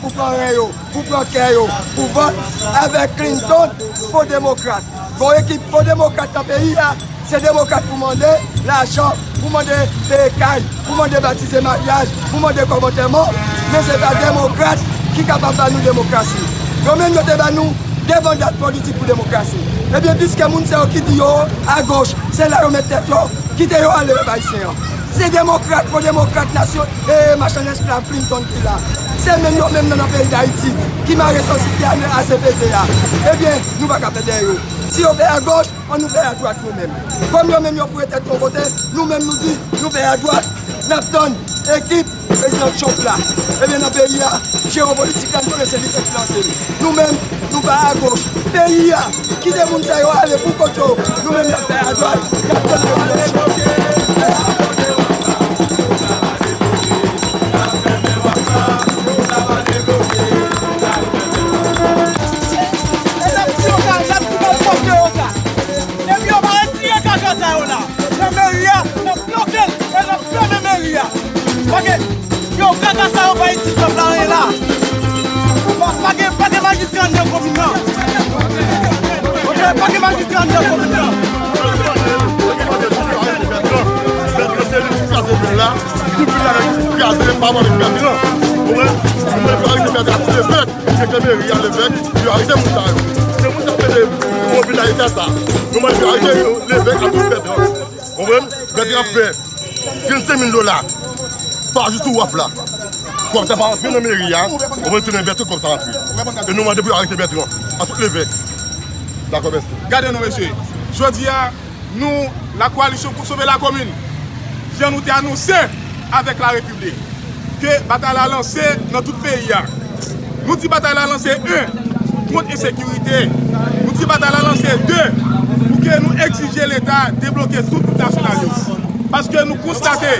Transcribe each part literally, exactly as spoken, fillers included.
Pou pran ren yo, pou pran kè yo, pou vòt avèk Clinton, fo demokrat. Gon ekip fo demokrat nan peyi a, se demokrat pou mande lajan, pou mande peye kay, pou mande batize maryaj, pou mande kòb antèman, men se pa demokrat ki kapab ba nou demokrasi. Yo menm yo te ba nou de manda politik pou demokrasi. Ebyen, piske moun sa yo ki di yo agoch, se la yo met tèt yo, kite yo ale pèp ayisyen an. Se demokrat, fo demokrat, nasyon, e machann esklav Clinton ki la. Se menm yo menm nan, nan peyi Dayiti ki mare sòsifye a, a C P T a. Ebyen, nou pa ka fè dèyè yo. Si yo fè agoch, ann nou fè adwat nou menm. Kòm yo menm yo foure tèt yon kote, nou menm nou di, nou fè adwat, n ap tann ekip prezidan Trump la. Ebyen, nan peyi a, jewopolitik la, nou konnen se li k enfliyanse l. Nou menm, nou pa agoch. Peyi a, kite moun sa yo ale pou kont yo. Nou menm, n ap fè adwat, n ap tann prezidan Trump. Epi yo pa retire kaka sa yo la. Nan meri a, n ap bloke l e n ap fèmen meri a. Paske yo kaka sa yo pa itil pèp la anyen la. Pa, pa gen, pa gen majistra anndan komin nan. Ok, pa gen majistra anndan komin nan. Bèt lan se li ki kraze vil la. Tout vil la kraze pa avèk bèt lan. Ou wè? Mwen pa arete bèt la, se bèt. Direktè meri a, levèk, yo arete moun sa yo. Se moun sa yo mete pou mobilize sa. Nou mande yo arete levèk ak tout bèt lan. Konprann? Bèt lan ap fè vennsenk mil dola pa jou sou waf la. Kòb sa pa antre nan meri a. Konprann? Se nan bèt lan kòb sa antre. E nou mande pou yo arete bèt lan ak tout levèk. Dakò, mèsi. Gade non, mesye. Jodi a, nou, la Coalition pour Sauver la Commune, jan nou te anonse avèk la Repiblik, ke batay la lanse nan tout peyi a. Nou di batay la lanse, en, kont ensekirite. Nou di batay la lanse, de, pou ke nou egzije Leta debloke tout wout nasyonal yo. Paske nou konstate,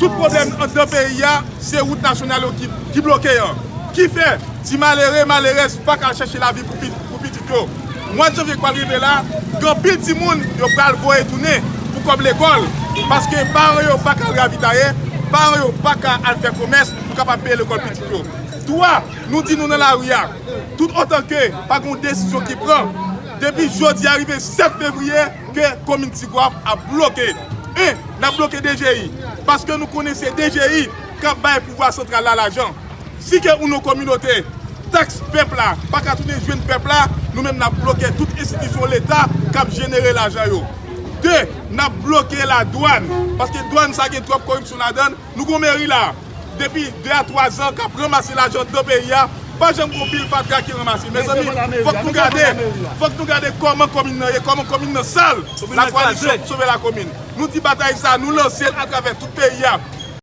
tout pwoblèm anndan peyi a, se wout nasyonal yo ki, ki bloke an. Ki fè, ti malere, malerèz pa ka al chèche lavi pou pi-, pou pitit yo. Mwa janvye k pral rive la, gen anpil timoun yo pral voye tounen pou kòb lekòl, paske paran yo pa ka al ravitaye, paran yo pa ka al fè komès pou kapab peye lekòl pitit yo. Twa, nou di nou nan lari a, tout otan ke pa gen yon desizyon ki pran, depi jodi a rive sèt fevriye, ke komin Tigwav ap bloke. En, n ap bloke D G I, paske nou konnen se D G I k ap bay pouvwa santral la lajan. Si ke ou nan kominote, taks pèp la pa ka tounen jwenn pèp la, nou menm n ap bloke tout enstitisyon Leta k ap jenere lajan yo. De, n ap bloke ladwàn, paske dwàn sa gen twòp koripsyon ladan l. Nou gon meri la, depi de a twa zan, k ap ranmase lajan anndan peyi a, pa janm gon pil fatra ki ranmase. Mezanmi, fòk nou gade, fòk nou gade kòman komin nan ye, kòman komin nan sal. La Coalition pour Sauver la Commune. Nou di batay sa, nou lanse l atravè tout peyi a.